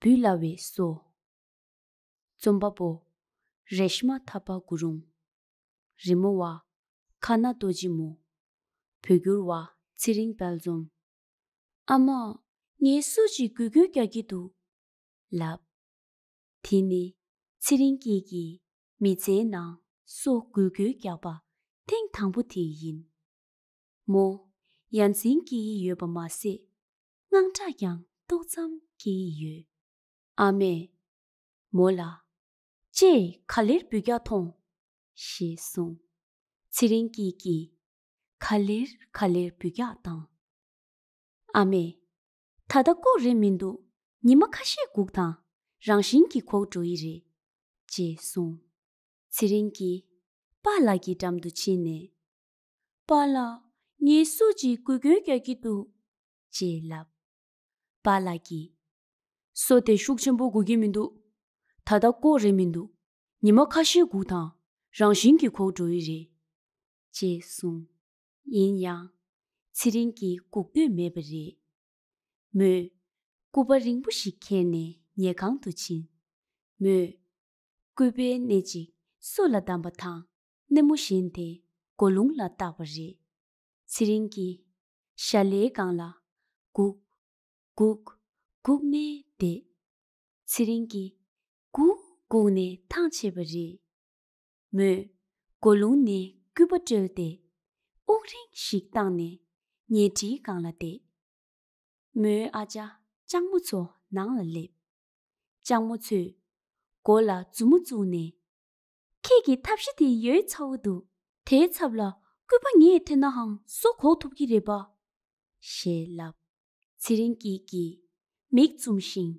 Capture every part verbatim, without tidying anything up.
འབུལ་སླ་བའི་སོ། རྩོམ་པ་པོ། རེཤ་མ་ཐ་པ་གུ་རུང་། རི་མོ་བ། ཁ་ན་རྡོ་རྗེ་མོ། བོད་བསྒྱུར་བ། ཚེ་རིང་དཔལ་འཛོམས། ཨ་མ། ངའི་སོ་གཅིག་འགུལ་འགུལ་རྒྱག་གི་འདུག་ལབ། དེ་ནི་ཚེ་རིང་སྐྱིད་ཀྱིས་མི་ཚེའི་ནང་སོ་འགུལ་འགུལ་རྒྱག་པ་ཐེངས་དང་པོ་དེ་ཡིན། མོ་ཡ་མཚན་སྐྱེ་ཡི་ཡོད་པ་མ་ཟད། དངངས་སྐྲག་ཀྱང་ཏོག་ཙམ་སྐྱེ་ཡི་ཡོད། ཨ་མས་མོ་ལ། ཅེས་ག་ལེར་འབུད་རྒྱག་ཐོངས། ཞེས་གསུངས། ཚེ་རིང་སྐྱིད་ཀྱིས། ག་ལེར་ག་ལེར་འབུད་རྒྱག་དང་། ཨ་མས། ད་ལྟ་བཀོག་རེད་མི་འདུག་ཉི་མ་ཁ་ཤས་སྒུག་དང་། རང་བཞིན་གྱིས་གོག་འགྲོ་ཡི་རེད། ཅེས་གསུངས། ཚེ་རིང་གིས་པཱ་ལགས་ཀྱི་འགྲམ་དུ་ཕྱིན་ནས། པཱ་ལགས། ངའི་སོ་གཅིག་འགུལ་འགུལ་རྒྱག་གི་འདུག་ཅེས་ལབ། པཱ་ལགས་ཀྱིས། སོ་དེ་ཤུགས་ཆེན་པོ་འགུལ་གྱི་མི་འདུག་ད་ལྟ་བཀོག་རེད་མི་འདུག་ཉི་མ་ཁ་ཤས་སྒུག་དང་། རང་བཞིན་གྱིས་གོག་འགྲོ་ཡི་རེད། ཅེས་གསུངས། ཡིན་ཡང་། ཚེ་རིང་གིས་སྒུག་འདོད་མེད་པ་རེད། མོས་སྐུད་པ་རིང་པོ་ཞིག་ཁྱེར་ནས་ཉལ་ཁང་དུ་ཕྱིན། མོས་སྐུད་པའི་སྣེ་གཅིག་སོ་ལ་བསྡམས་པ་དང་། སྣེ་མོ་གཞན་དེ་སྒོ་རླུང་ལ་བཏགས་པ་རེད། ཚེ་རིང་གིས་ཞྭ་ལའི་སྒང་ལ་སྒུག་སྒུག་སྒུག་ནས་བསྡད། ཚེ་རིང་གིས་སྒུག་སྒུག་ནས་ཐང་ཆད་པ་རེད། མོས་སྒོ་རླུང་ནས་སྐུད་པ་བཀྲོལ་ཏེ། དབུགས་རིང་ཞིག་བཏང་ནས་ཉལ་ཁྲིའི་སྒང་ལ་བསྡད། མོའི་ཨ་ཅག་ལྕགས་མོ་ཚོ་ནང་ལ་སླེབས། ལྕགས་མོ་ཚོས་མགོ་ལ་མཛུབ་མོ་བཙུགས་ནས། ཁྱེད་ཀྱི་ཐབས་ཤེས་དེ་ཡོད་ཚ་བོ་འདུག་དེའི་ཚབ་ལ་སྐུད་པ་ངས་འཐེན་ནའང་སོ་གོག་ཐུབ་ཀྱི་རེད་པ། ཞེས་ལབ། ཚེ་རིང་སྐྱིད་ཀྱིས་མིག་བཙུམས་ཤིང་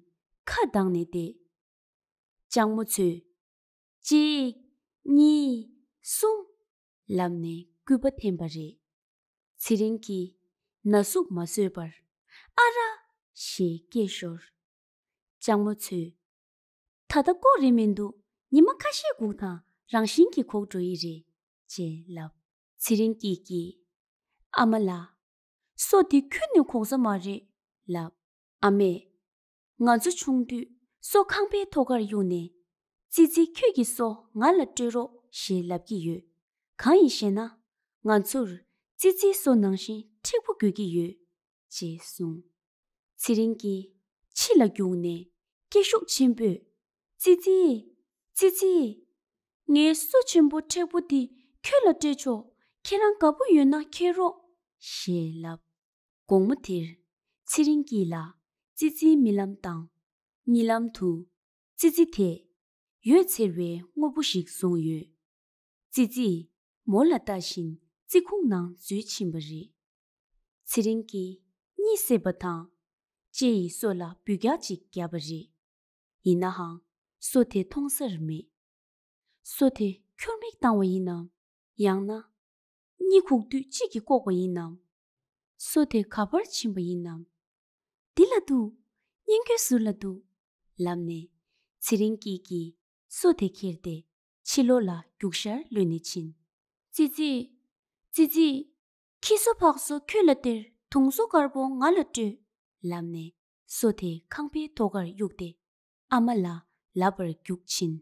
ཁ་གདངས་ནས་བསྡད། ལྕགས་མོ་ཚོས། གཅིག་གཉིས། གསུམ། ལབ་ནས་སྐུད་པ་འཐེན་པ་རེད། ཚེ་རིང་གིས་ན་ཟུག་མ་བཟོད་པར། ཨ་ར། ཞེས་སྐད་ཤོར། ལྕགས་མོ་ཚོས། ད་ལྟ་བཀོག་རེད་མི་འདུག་ཉི་མ་ཁ་ཤས་སྒུག་དང་། རང་བཞིན་གྱིས་གོག་འགྲོ་ཡི་རེད། ཅེས་ལབ། ཚེ་རིང་སྐྱིད་ཀྱིས། ཨ་མ་ལགས། སོ་འདི་ཁྱོན་ནས་གོག་ས་མ་རེད། ལབ། ཨ་མས། ང་ཚོ་ཆུང་དུས་སོ་ཁང་པའི་ཐོག་ཁར་གཡུགས་ནས། ཙི་ཙི་ཁྱོད་ཀྱི་སོ་ང་ལ་སྤྲོད་རོགས་ཞེས་ལབ་ཀྱི་ཡོད། གང་ཡིན་ཞེ་ན། ང་ཚོར་ཙི་ཙིའི་སོ་ནང་བཞིན་མཁྲེགས་པོ་དགོས་ཀྱི་ཡོད། ཅེས་གསུངས། ཚེ་རིང་གིས་ཕྱི་ལ་རྒྱུགས་ནས་སྐད་ཤུགས་ཆེན་པོས། ཙི་ཙི། ཙི་ཙི། ངའི་སོ་ཆེན་པོ་མཁྲེགས་པོ་འདི་ཁྱོད་ལ་སྤྲད་ཆོག་ཁྱེད་རང་དགའ་པོ་ཡོད་ན་ཁྱེར་རོགས། ཞེས་ལབ། དགོང་མོ་དེར་ཚེ་རིང་སྐྱིད་ལ་ཙི་ཙིའི་རྨི་ལམ་དང་། གཉིད་ལམ་དུ་ཙི་ཙི་དེས་འོད་འཚེར་བའི་དངོས་པོ་ཞིག་བཟུང་ཡོད། ཙི་ཙིས་མོ་ལ་ལྟ་བཞིན་ཙི་ཁུང་ནང་འཛུལ་ཕྱིན་པ་རེད། ཚེ་རིང་གིས་གཉིད་སད་པ་དང་། ལྕེ་ཡིས་སོ་ལ་འབུད་རྒྱག་ཅིག་བརྒྱབ་པ་རེད། ཡིན་ནའང་སོ་དེ་མཐོང་སར་མེད། སོ་དེ་ཁྱུར་མིད་བཏང་བ་ཡིན་ནམ། ཡང་ན། གཉིད་ཁུག་དུས་གཅིག་གིས་བཀོག་པ་ཡིན་ནམ། སོ་དེ་ག་པར་ཕྱིན་པ་ཡིན་ནམ། འདི་ལ་འདུག་སྙིང་གོའི་ཟུར་ལ་འདུག་ལབ་ནས་ཚེ་རིང་སྐྱིད་ཀྱིས་སོ་དེ་ཁྱེར་ཏེ་ཕྱི་ལོགས་ལ་རྒྱུག་ཤར་གློད་ནས་ཕྱིན། ཙི་ཙི། ཙི་ཙི། ཁྱི་སོ་ཕག་སོ་ཁྱོད་ལ་སྟེར། དུང་སོ་དཀར་པོ་ང་ལ་སྤྲོད། ལབ་ནས་སོ་དེ་ཁང་པའི་ཐོག་ཁར་གཡུགས་ཏེ། ཨ་མ་ལ་ལབ་པར་རྒྱུགས་ཕྱིན།